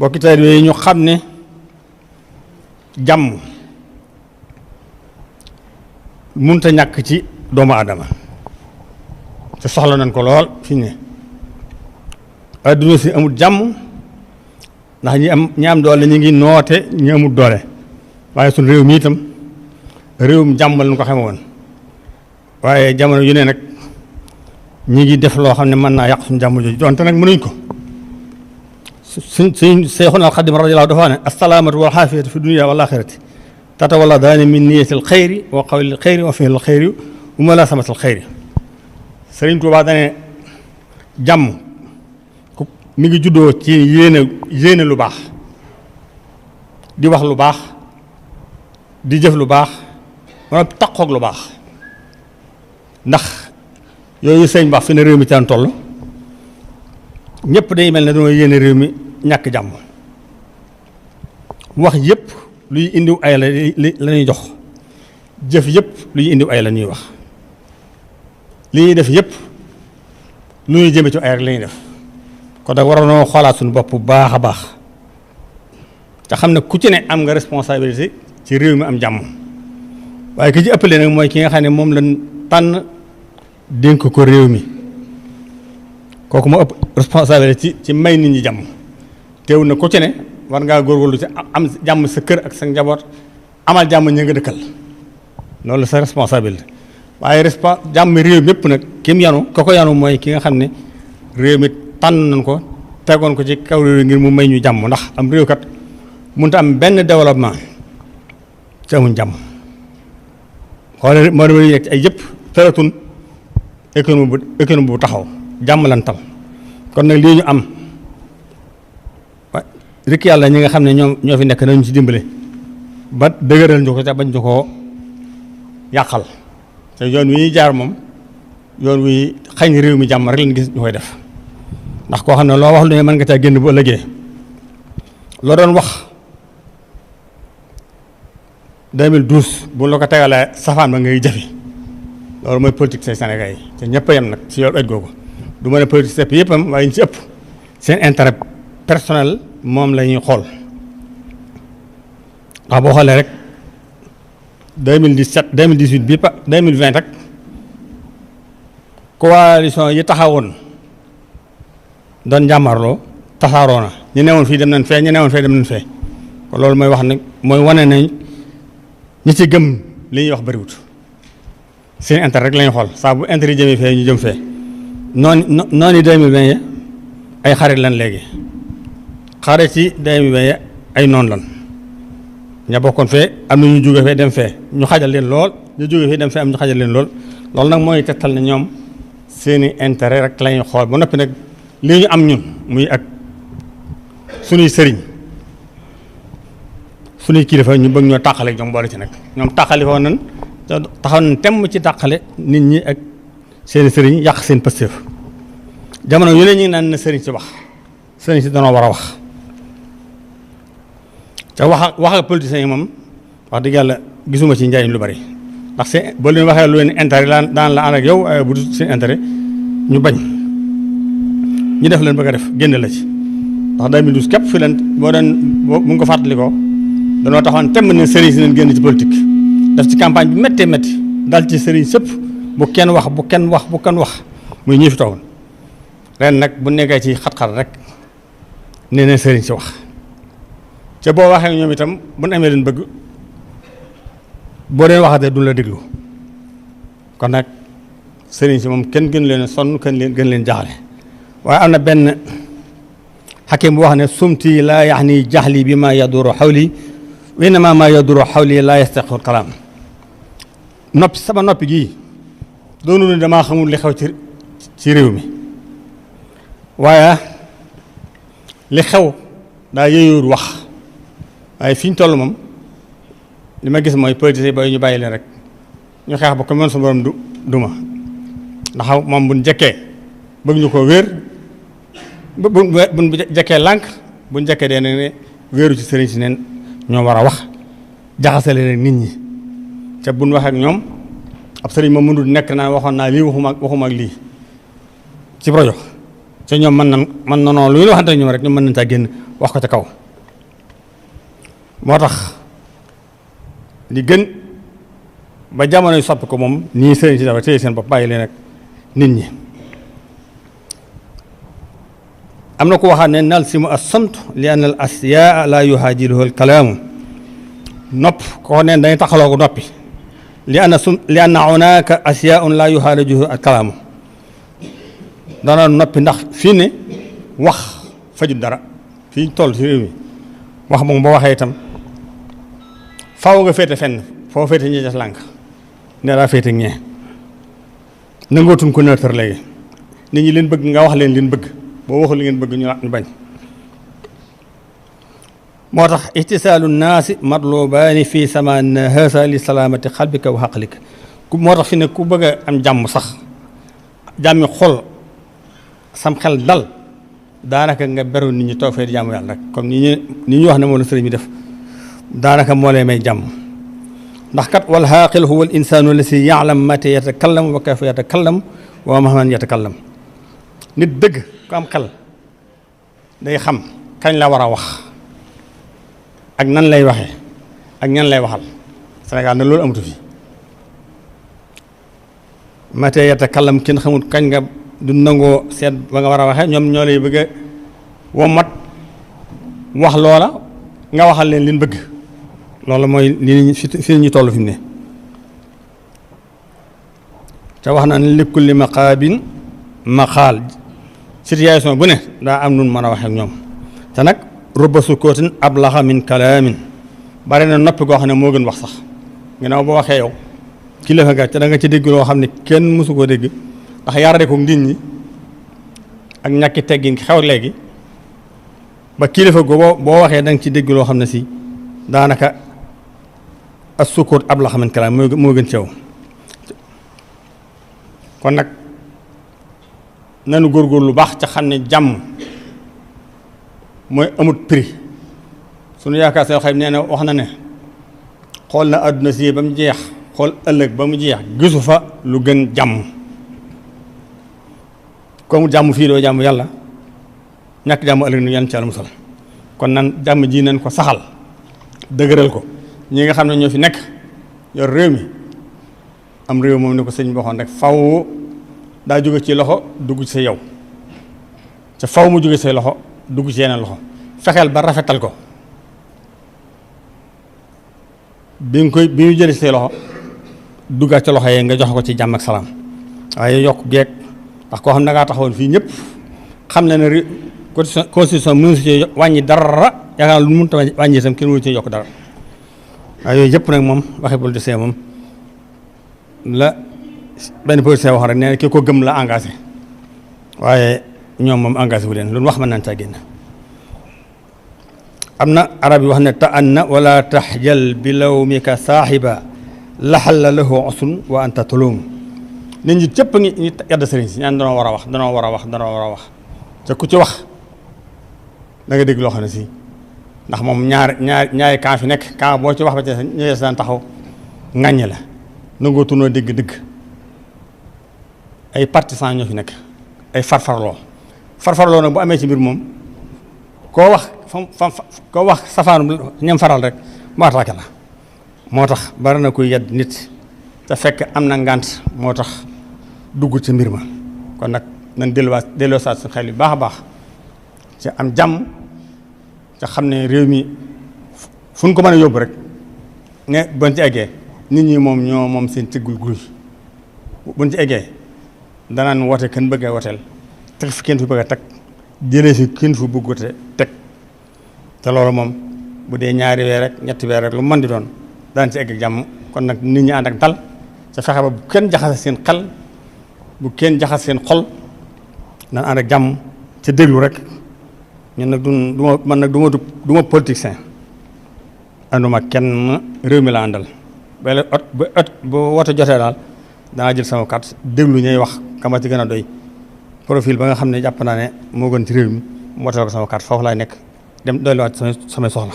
bokki taalibe yi ñu xam ne jàmm munta ñàkk ci doomu aadama te soxla nañ ko lool fi ne adduna si amul jàmm ndax ñi am doole ñi ngi noote ñi amul doole waaye suñ réew mi itam réewum jàmm lañ ko xame woon waaye jamono yu ne nag ñi ngi def loo xam ne mën naa yàq suñu jàmm jooju donte nag mënuñ ko suñ Seexuna al Xaadim radiyallaahu dafa ne assalaamatu wal xaafiyatu fi dunya wal aaxirati tatawalladaani min niyatil xayri wa qawlil xayri wa fi'lil xayri wa mulaasamatil xayri. Sëriñ Tuubaa dane jàmm mi ngi juddoo ci yéene lu baax, di wax lu baax, di jëf lu baax, wala taqoog lu baax. ndax yooyu sëñ baax fi ne réew mi ci daan toll ñëpp day mel ne dañoo yéene réew mi ñàkk jàmm. wax yëpp luy indiw ay la ñuy jox, jëf yëpp luy indiw ay la ñuy wax, li ñuy def yëpp lu ñuy jëme ci ay rek la ñuy def. kon nag waroon xoolaat suñu bopp bu baax a baax te xam ne ku ci ne am nga responsabilité ci réew mi am jàmm. waaye ki ci ëppale nag mooy ki nga xam ne moom lañ tànn dénk ko réew mi, kooku moo ëpp responsabilité ci may nit ñi jàmm. teew na ku ci ne war ngaa góorgóorlu ci am jàmm sa kër ak sa njaboot, amal jàmm ña nga dëkkal, loolu sa responsabilité. waaye jàmm réew mépp nag kim yanu ka ko yanu mooy ki nga xam ne réew mi tànn nañ ko tegoon ko ci kaw réew ngir mu may ñu jàmm. ndax am réew kat mënut a am benn développement ci amuñ jàmm. xoolal moo dama nekk ci ay yëpp tëratun économie bu taxaw jàmm lan tal. kon nag lii ñu am rek yàlla ñi nga xam ne ñoo fi nekk nañu ci dimbale ba dëgëral ñu ko te bañ ñu ko yàqal. te yoon wi ñuy jaar moom yoon wi xañ réew mi jàmm rek lañ gis ñu koy def. ndax koo xam ne loo wax lu ne mën nga caa génn bu ëllëgee loo doon wax 2012 bu la ko tegalee safaan ba ngay jëfi. loolu mooy politique say Sénégal yi te ñëpp a yem nag si yow et googu du ma ne politique sepp yëpp am waaye ñu ci ëpp seen intérêt personnel moom la ñuy xool. ndax boo xoolee rek 2017 2018 bi 2020 rek coalition yi taxawoon doon jàmmarloo tasaaroo na ñu newoon fii dem nañ fee ñu newoon fee dem nañ fee. kon loolu mooy wax nag mooy wane nañ ñi ci gëm li ñuy wax bëriwut seen intérêt rek la ñuy xool saa bu intérêt jëmee fee ñu jëm fee. noonu 2020 ya ay xarit lan léegi xarit ci 2020 ya ay noon lan ña bokkoon fee am na ñu jóge fee dem fee ñu xajal leen lool ñu jóge fee dem fee am ñu xajal leen lool. loolu nag mooy tegtal ne ñoom seeni intérêt rek la ñuy xool ba noppi nag lii ñu am ñun muy ak suñuy sëriñ suñuy kilifa ñu bëgg ñoo tàqale ñoom boole ci nag ñoom tàqali ko nan taxaw nañ temm ci tàqale nit ñi ak seeni sëriñ yàq seen pëstéef. jamono yu ne ñu ngi naan na sëriñ si wax sëriñ si danoo war a wax te wax ak politiciens yi moom wax dëgg yàlla gisuma ci njariñ lu bari. ndax seen boo leen waxee lu leen intérêt daan la ànd ak yow bu dul seen intérêt ñu bañ ñu def leen bëgg a def génn la ci. ndax 2012 képp fi leen boo doon bu nga ko fàttalikoo danoo taxoon temm ne sëriñ si leen génn ci politique def ci campagne bi méttee métti dal ci sëriñ sëpp bu kenn wax muy ñi fi toogoon. ren nag bu nekkee ci xat-xat rek nee na sëriñ si wax ca boo waxee ñoom itam bu ñu amee leen bëgg boo leen waxatee du la déglu. kon nag sëriñ si moom kenn gën leen sonn gën leen jaxale. waaye am na benn xakim bu wax ne sumti laa yaxni jaxli bi ma yaduru xawli wa innama ma yaduru xawli laa yastaqiu kalaam. sama noppi gii doonu ne damaa xamul li xew ci réew mi waaye li xew daa yeyóor wax. waaye fi ñu toll moom li ma gis mooy politiciens ba ñu bàyyi leen rek ñu xeex ba ko mën su borom duma ndax moom buñ jekkee bëgg ñu ko wéer buñ jekkee lànk buñ jekkee dee ne wéeru ci sëriñ si neen ñoo war a wax jaxasale leen nit ñi te buñ wax ak ñoom ab sëriñ moom mënul nekk naa waxoon naa lii waxuma ak lii ci projo te ñoom mën na noonu lu ñu waxante ñoom rek ñoom mën nañ caa génn wax ko ca kaw. moo tax li gën ba jamono yu soppi ko moom nii sëriñ si dafa téye seen bopp bàyyi leen ak nit ñi. am na ko waxaat ne nalsimu as-samt li anna al asyaa la yuhaajiluhu al kalaamu nopp ko ne dañuy taxaloo ko noppi li anna hunaaka asyaa'un la yuhaalijuhu al kalaamu dana noppi ndax fii ne wax fajut dara fii toll ci réew mi wax moom boo waxee itam faaw nga féete fenn foo féete ñi des lànk ne daa féete ñee nangootuñ ko neutre léegi nit ñi leen bëgg nga wax leen bëgg boo waxul li ngeen bëgg ñu bañ. moo tax ihtisaalu naasi matlubaani fii samaanina haasa li salaamati xalbika wa xaqlika moo tax fi ne ku bëgg a am jàmm sax jàmmi xol sam xel dal daanaka nga beru nit ñi toog fee di jàmm yàlla rek comme ni ñu wax ne moom la sëriñ bi def daanaka moo lay may jàmm. ndax kat wal xaaqil huwa al insaanu allasi yaalam mata yatakallam wa kayfa yatakallam wa mahman yatakallam nit dëgg ku am xel day xam kañ la war a wax ak nan lay waxee ak ñan lay waxal. Sénégal nag loolu amatu fi mata yatakallam kenn xamul kañ nga du nangoo seet ba nga war a waxee ñoom ñoo lay bëgg a wommat wax loola nga waxal leen liñ bëgg. loolu mooy li fi ñu toll fi mu ne te wax na ne li kulli maqaabin maqaal situation bu ne daa am nun mën a wax ak ñoom te nag rubba sukootin ablaxa min kalaamin bari na noppi goo xam ne moo gën wax sax ginnaaw boo waxee yow kilifa nga te da nga ci dégg loo xam ne kenn mësu koo dégg ndax yarade ko nit ñi ak ñàkki teggin xew léegi ba kilifa go boo waxee da nga ci dégg loo xam ne si daanaka as sukkoot ab la xaman kalaam moo gën ci yow. kon nag nanu góorgóorlu lu baax ca xam ne jàmm mooy amut prix. sunu yaakaar soo xam nee na wax na ne xool na àdduna si ba mu jeex xool ëllëg ba mu jeex gisu fa lu gën jàmm. ko mu jàmm fii doo jàmm yàlla ñàkk jàmm ëllëg nu yan ci Yàlla musal. kon nan jàmm ji nañ ko saxal dëgëral ko ñi nga xam ne ñoo fi nekk yor réew mi am réew moom ni ko sëñ bi waxoon rek faw daa jóge ci loxo dugg ci sa yow te faw mu jóge say loxo dugg ci yeneen loxo fexeel ba rafetal ko bi ñu jëlee ci say loxo duggaat ci loxo yee nga jox ko ci jàmm ak salaam waaye yokk geeg ndax koo xam ne ngaa taxawoon fii ñëpp xam na ne constitution mënu si ci wàññi dara yaakaar lu mënut a wàññi itam kenn mënu ci yokk dara waaye yooyu yëpp nag moom waxi politicien moom la benn politicien wax rek nee na ki ko gëm la engagé waaye ñoom moom engagé wu leen lu wax mën naan caa génn. am na arab yi wax ne ta'anna wala taxjal bi lawmika saaxiba laxalla lahu usun wa anta tulum nit ñi cëpp ngi ñu yàdd sëriñ si ñaan danoo war a wax te ku ci wax da nga dégg loo xam ne si ndax moom ñaari camp fi nekk camp boo ci wax ba ci ñëwee daan taxaw ŋàññe la nangoo tunoo dégg ay partisans ñoo fi nekk ay farfarloo nag bu amee ci mbir moom koo wax safaanu ñam faral rek mu attaqué la. moo tax bari na kuy yedd nit te fekk am na ngànt moo tax dugg ci mbir ma kon nag nañ delloo saat su xel yu baax a baax ci am jàmm te xam ne réew mi fu ñu ko mën a yóbbu rek ne buñ ci eggee nit ñi moom ñoo moom seen tëggul guy buñ ci eggee danaan woote kenn bëgg a wooteel teg fi kenn fi bëgg a teg jëlee fi kenn fi bëgg a teg te loolu moom bu dee ñaari weer rek ñetti weer rek lu mën di doon daan ci egg jàmm. kon nag nit ñi ànd ak dal ca fexe ba bu kenn jaxase seen xel bu kenn jaxase seen xol nan ànd ak jàmm ca déglu rek ñun nag du ma politicien ànduma kenn réew mi la àndal bu wote jotee daal danaa jël sama carte déglu ñuy wax kama ci gën a doy profil ba nga xam ne jàpp naa ne moo gën ci réew mi mu woteel ko sama carte foofu laay nekk dem doyluwaat samay soxla